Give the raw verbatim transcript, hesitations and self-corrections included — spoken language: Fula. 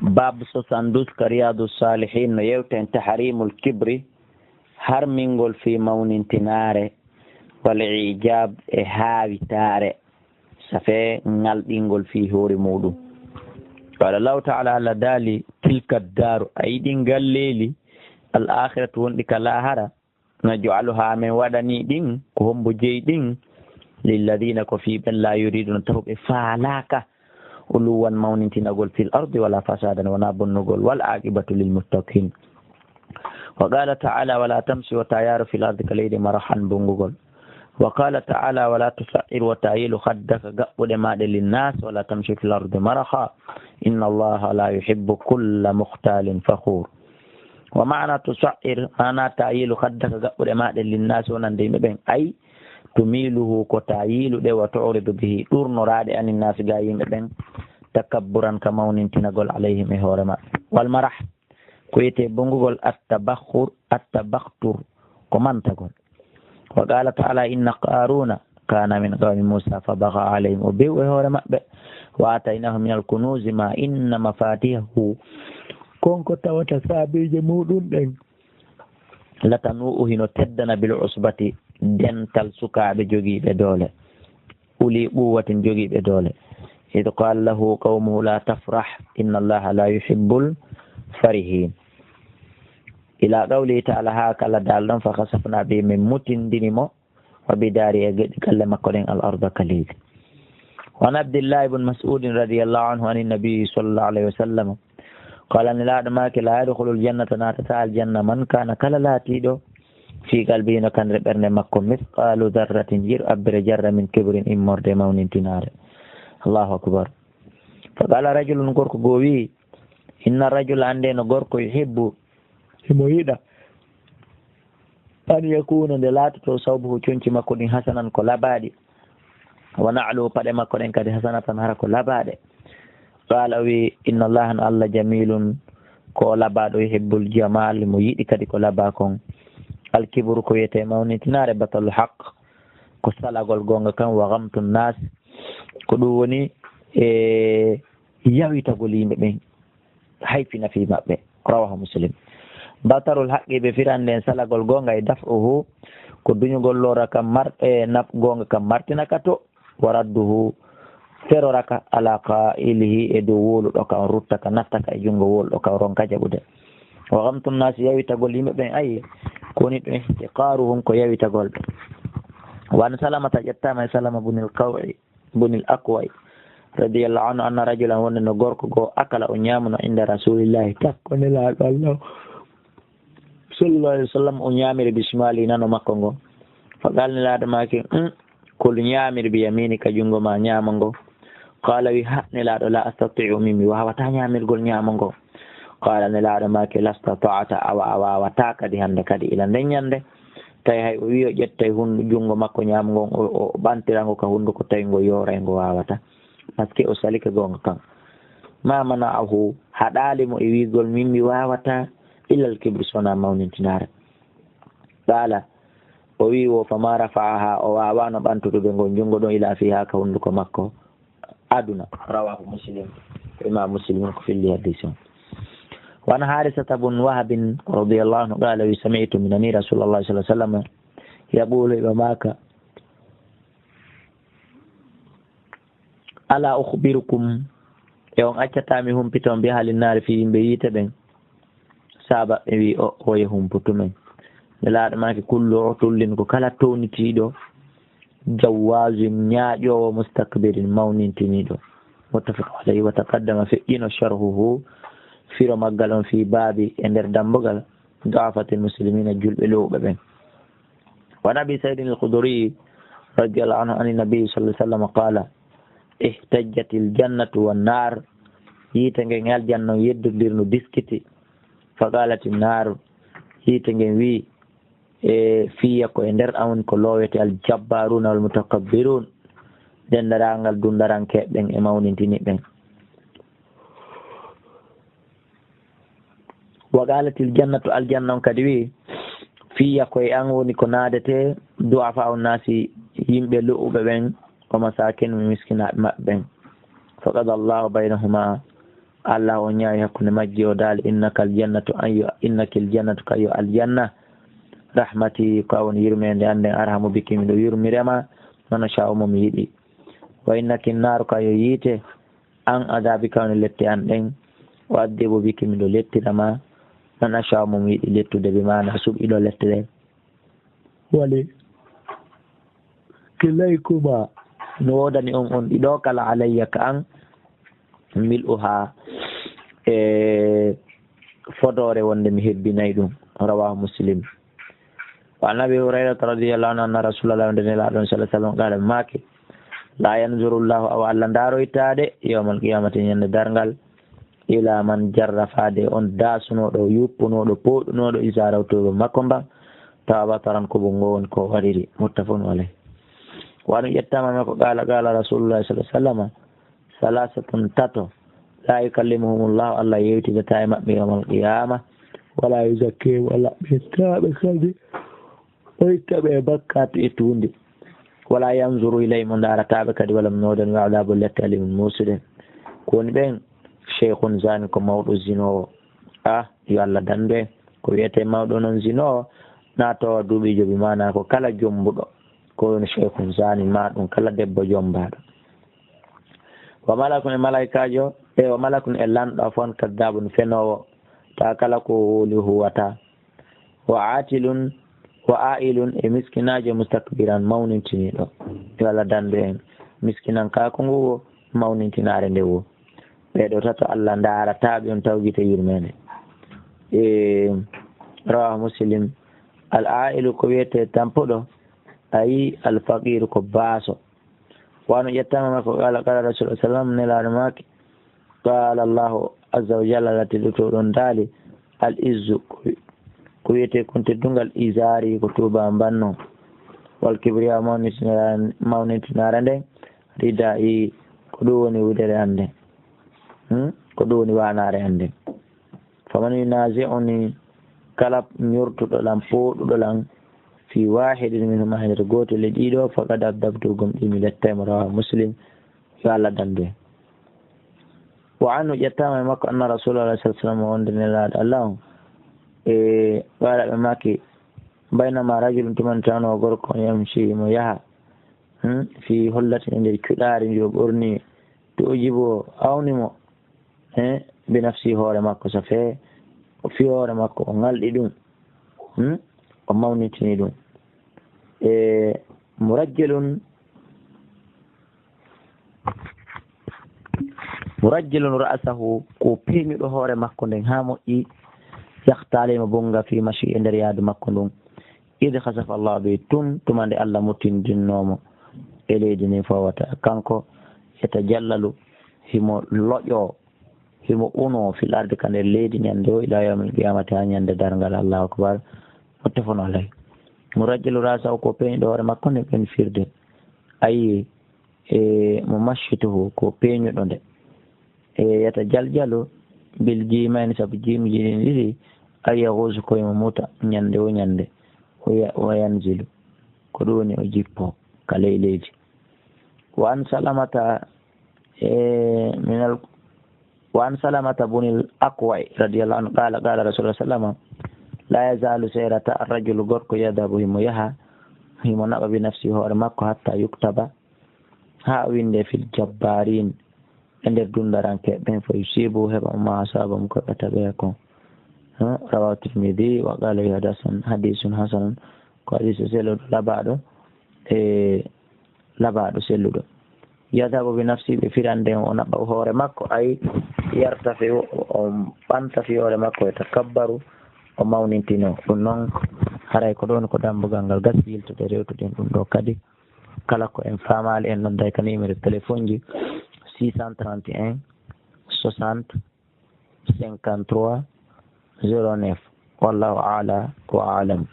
Baabu soixante-douze ka Riyadu Salihin no yewta en tahrimul kibri, harmingol fii mawnintinaare, wal ijab e haawitaare, safee ŋalɗingol fii hoore muuɗum. Qala Allahu ta'ala, Allah daali, tilka daaru, a yiɗi ngalleeli, al akhiratu wonɗi ka laahara, naj'aluha, men waɗani ɗin, ko hombo jeyi ɗin, lilladina, ko fii ɓen, la yuriduna, taw ɓe faalaaka, uluwan, mawnintinagol, fil ardi wala fasadan, wona bonnugol, wal aqibatu lil muttaqin. Wa qala ta'ala, wala tamshi, wota yaaru, fil ardi, ka leydi, marahan, bongugol. Wa qala ta'ala, wala tusa'ir, wota yelu, khaddaka, gaɓɓuɗe maaɗe, linnas, wala tamshi fil ardi maraha, inna Allaha la yuhibbu kulla mukhtalin fakhur. Wa maana tusa'ir, maana ta yiilu khaddaka, gaɓɓuɗe maaɗe, linnaasi, wonande yimɓe ɓen. Ay, tumiluhu, ko ta yiilu ɗe, wa tu'ridu bihi, ɗurnoraade, anin naasi, ga yimɓe ɓen, takabburan, ka mawnintinagol, alayhim, e hoore maɓɓe. Wal marah, ko wiyetee bongugol, at-tabakhur, at-tabakhtur, ko mantagol. Wa qala ta'ala, inna Qaruna kana min qawmi Musa fa bagha alayhim, o bew e hoore maɓɓe. Wa ataynahum min al-kunuzi ma inna mafatihahu, kon ko tawata saabiije muuɗum ɗen, latanu'u, hino teddana, bil usbati, dental sukaaɓe jogiiɓe doole, uli quwwatin, jogiiɓe doole. Id qala lahu qawmuhu la tafrah inna Allaha la yuhibbul farihin. Ila qawlihi ta'ala, haa kala daal ɗon, fa khasafna bihi, min mutindini mo, wa bidari, e geɗe galle makko ɗen, al arda, ka leydi. Wa an Abdillahi ibn Mas'udin radiyallahu anhu an Nabi sallallahu alayhi wa sallam qala, Nelaaɗo maaki, la yadkhulul jannata, naatata aljanna, man kana, kala laatiiɗo, fi qalbihi, no ka nder ɓernde makko, mithqalu dharratin, jir abbere jarra, min kibrin, immorde e mawnintinaare. Allahu akbar. Fa qala rajulun, gorko goo wii, inna rajula, annde no gorko, yuhibbu, himo yiɗa, an yakuna, nde laatoto, sawbuhu, conci makko ɗin, hasanan, ko labaaɗi, wa na'luhu, paɗe makko ɗen kadi, hasanatan, hara ko labaaɗe. Qala, o wi, inna Allaha, no Allah, jamilun, ko o labaaɗo, yuhibbul jamal, mo yiɗi kadi ko labaa kon. Al kibru, ko wiyetee mawnintinaare, batalul haq, ko salagol goonga kan, wa ghamtun nas, ko ɗum woni e yawitagol yimɓe ɓen, hayfina fii maɓɓe. Rawahu Muslim. Batarul haqqi, ɓe firande en salagol goonga, e daf'uhu, ko duñugol lora kan mar-, e naf-, goonga kan martina ka to, wa radduhu, ferora ka, ala qa'ilihi, e dow wowluɗo ka on, rutta ka, natta ka e junngo wowluɗo ka, ronka jaɓude. Wa ghamtun nas, yawitagol yimɓe ɓen, ayi, ko woni ɗum ihtiqaruhum, ko yawitagol ɓe. Wa an Salamata, ƴettaama e Salama bunil Qaw'i, bunil Akwai, radiyallahu anhu, anna rajulan, wonde no gorko goo, akala, o ñaamuno, inda rasulillahi, takko Nelaaɗo Allah, sallallahu alayhi wa sallam, o ñaamiri, bi shimali, nano makko ngo. Fa qala, Nelaaɗo maaki, "Mm, kul, ñaamir, bi yaminika, junngo ma ñaamo ngo." Qala, wi, "Ha, Nelaaɗo, la astati'u, min mi waawataa ñaamirgol ñaamo ngo." Qala, Nelaaɗo maaki, "La stata'ta, awa a waawataa kadi hannde kadi ila nden ñannde." Tawi hay o wi o ƴettay hun-, junngo makko ñaamo ngon, o, o ɓantira ngo ka hunnduko, tawi ngo yooray, ngo waawataa. Parce que o salike goonga kan. Ma mana'ahu, haɗaali mo e wiigol min mi waawataa, illal kibru, so wonaa mawnintinaare. Qala, o wi wo, fama rafa'aha, o waawaano ɓantude ngon junngo ɗon, ila fiha, ka hunnduko makko. Aduna. Rawahu Muslim. Imam Muslim ko filli hadis on. Wa an Harisata bun Wahabin radiyallahu anhu qala, wi, sami'tu, mi nani Rasulullah sallallahu alaihi wasallam yaqulu, iɓe maaka, "Ala ukhbirukum, e on accataa mi humpita on, bi ahli nnaari, fii yimɓe yiite ɓen?" Saabaɓe ɓe wi, "O, oye humputu men?" Nelaaɗo maaki, "Kullu utullin, ko kala townitiiɗo, jawwaazin, ñaaƴoowo, mustakbirin, mawnintiniiɗo." Muttafaqun alayhi. Wa taqaddama, feƴƴino, sharhuhu, firo maggal on, fii baabi, e nder dambugal, du'afatil muslimina, julɓe lo'uɓe ɓen. Wa an Abi Sayyidin al-Khudri radiyallahu anhu an Nabi sallallahu alayhi wa sallam qala, ihtajjatil jannatu wan nar, yiite ngen e aljanna on yeddondirno diskiti. Fa qalatin nar, yiite ngen wi, e fiya ko e nder an woni ko loowete al jabbaruna wal mutakabbirun, dendarangal dundaranke ɓen e mawnintini ɓen. Wa qalatil jannatu, aljanna on kadi wi, fiya ko e an woni ko naadete, du'afa un nasi, yimɓe lo'uɓe ɓen, wa masakin, miskinaaɓe maɓɓe ɓen. Fa qada Allahu baynahuma, Allah o ñaawi hakkunde majji, o daali, "Innaka aljannatu, an yo, innaki aljannatu, ka yo aljanna. Rahmati, ko a woni yurmeende an nden, arhamu biki, miɗo yurmire ma, man asha'u mo mi yiɗi. Wa innaki naaru, ka yo yiite, an adabi, ka woni lette an ɗen, o addibu biki, miɗo lettira ma, man asha'u mo mi yiɗi lettude, bi maana suɓiɗo lette ɗen." Wali. Kilaykuma, no woodani on on ɗiɗo kala, alayya ka an, mil'uha, e fodoore wonde mi hebbinay ɗum. Rawahu Muslim. Wa an Abi Hurayrata radiyallahu anhu anna Rasulallah, wonde Nelaaɗo on sallallahu alaihi wasallam, qaala, maaki, "La yanzuru Allahu, awa Allah ndaaroytaade, yawmal qiyamati, ñande darngal, ila man jarra, faade on daasunooɗo, yuppunooɗo, pooɗunooɗo, izarahu, tooba makko mban, tawa bataran, ko bo ngo woni ko wariri." Muttafaqun alayh. Wa anu ƴettama men ko qaala, qaala Rasulullah sallallahu alaihi wasallam, salasatun, tato, la yukallimuhumullahu, Allah yewtidata e maɓɓe yawmal qiyama, wala yuzakkihim, wala ɓe ittaɓe kadi, o itta ɓe e bakkaatu e tuundi. Wala yanzuru ilayhim, o ndaarata ɓe kadi, wala mi noodan, wa adabu, lette alimun, muusude. Ko woni ɓen? Shaykhun zani, ko mawɗo zinoowo. Ah, yo Allah dandu en. Ko wiyete mawɗo non zinoowo, na tawa duuɓiijo, bi maana ko kala jombuɗo. Ko woni shaykhun zani, ma ɗum kala debbo jombaaɗo. Wa malakun, e malaykaajo, e wa malakun, e lanɗo, afwan, kaddabun, fenoowo. Ta kala ko woli huwata. Wa atilun, wa ailun, e miskinaajo, mustakbiran, mawnintiniiɗo. Yo Allah dandu en miskinankaaku ngu wo, mawnintinaare nde wo. Ɓee ɗo tato Allah ndaarata ɓe on taw gite yurmeende. E, rawahu Muslim. Al ailu ko wiyete tampuɗo, ayi al faqiru ko baaso. Wano ƴettama makko, qala, qala Rasul sallam, Nelaaɗo maaki, qala Allahu azza wa jalla, lati ɗo to ɗon daali, al izzu, ko wi-, ko wiyete kon teddungal, izari, ko tuuba mbanno, wal kibriya, mawnintinaare, mawnintinaare nden, ridai, ko ɗum woni wudere an nden. Hmm? Ko ɗum woni waanaare an nden. Faman yunazi'uni, kala ñortuɗo lan, pooɗuɗo lan, fi wahidin minhuma, e nder gootel e ɗiɗo, faqad addabtu, gomɗii mi lettay mo, rawahu Muslim, yo Allah dandu en. Wa anhu, ƴettama e makko, anna Rasulullah sallallahu alaihi wasallam, wonde Nelaaɗo Allah on, e ɓaaraɓe makki, baynama rajulun, tuman tawno gorko on, yamshi, mo yaha, hmm, fi hollati e nder cuɗaari ndi o ɓorni, to o jibo awni mo, eh, bi nafsi, hoore makko, so fee o fi hoore makko, o ŋalɗi ɗum, hmm, o mawnitini ɗum. E murajjilun, murajjilun ra'sahu, ko peeñuɗo hoore makko nden haa moƴƴi, yahtalima, bonga, fi mashi, e nder yaadu makko ndun. Id khasafa Allah bi, tun tuma nde Allah muttindinnoo mo e leydi ndin, fawata kanko, yatajallalu, himo loƴoo, himo unoo, fil ardi, ka nder leydi, ñande o, ila yawmil qiyamati, haa ñande darngal. Allahu akbar. Muttafaqun alayh. Murajjilu ra'sahu, ko peeñuɗo hoore makko nde, ɓen firde. Ayi, e mumashshituhu, ko peeñuɗo nde. E yatajaljalu bil jiimayni, sabu jiimji ɗin ɗiɗi, ay yaghuusu, ko himo muta, ñande o ñande, o ya-, o yanzilu, ko ɗum woni o jippo ka ley leydi. Wa an Salamata, e, minal, wa an Salamata bunil Akwa'i radiyallahu anhu, qala, qala Rasulullah sallallahu alaihi wasallam, la yazalu, seerata, ar-rajulu, gorko, yadhabu, himo yaha, himo naɓa, bi nafsi, hoore makko, hatta yuktaba, haa o winde, fil jabbarin, e nder dundaranke ɓen, fa yusibu, heɓa ma asaba mo, ko ɓe taɓe kon. Ha, rawahu Tirmidhi, wa qala, hadasan, hadisun hasanun, ko hadis selluɗo, labaaɗo, e labaaɗo selluɗo. Yadhabu bi nafsi, ɓe firande o naɓa hoore makko, ay yartafi, o ɓanta fi hoore makko, e takabbaru, o mawnintino. Ɗum noon, haray ko ɗon ko dambugal ngal gasi yiltude, rewtuɗen ɗum ɗo kadi. Kala ko en faamaali, en nodday ka numéro téléphone ji six cent trente et un soixante cinquante-trois zéro neuf. Wallahu a'la wa a'lam.